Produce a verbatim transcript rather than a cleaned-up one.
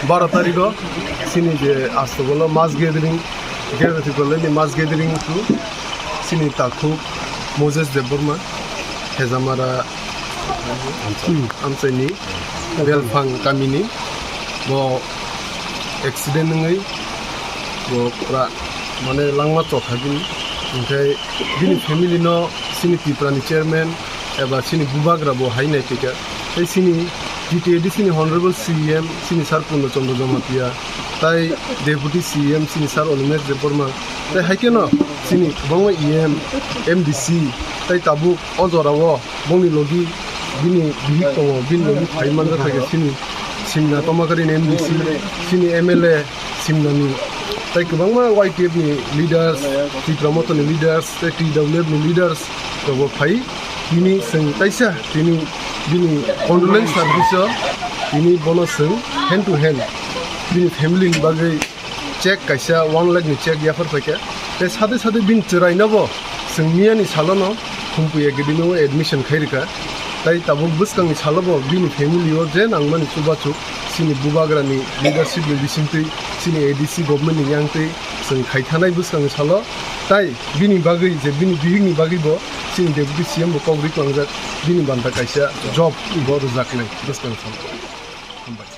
Baro tarikh o chini je astobolo mass gathering, Greater Tipraland ni mass gathering tu chini takhuk Moses Debbarma, Hejamara, hmm, amchaini Belphang kamini bo accident wngwi bo pura mane langma chokha bini. Hinkhe bini family no chini Tipra ni chairman eba chini bubagra bo hai nai pika. Tei chini T T A D C ni Honorable C E M chini Sir Purno Chandra Jamatia, tai Deputy C E M chini Sir Animesh Debbarma, tei hai kheno chini kwbangma E M, M D C, tei tabuk o jora o bongni logi bini bihik tongo, bini logi phai manjak kha khe chini Simna Tomakari ni M D C, chini M L A, Simnani, tei kwbangma Y T F ni leaders, Tipra Motha ni leaders, tei T W F ni leaders rokbo phai. Tini chwng kaisa tini bini condolence service o tini bono chwng hand to hand bini family ni bagwi check kaisa one lakh ni check yaphar paikha. Tei sade sade bini chwraino bo chwng miyani salono Khumpui Academy o admission khai rwkha. Tai tabuk bwskangni salo bo bini family o je nangmani chubachu chini bubagrani leadership ni bisingtwi, chini A D C government ni yangtwi chwng khaithanai bwskangni salo. Tai bini bagwi je bini bihikni bagwi bo chini Deputy C M bo kok ri tlangjak, bini banta kaisa job bo rwjaknai bwskangni salo. Hambai.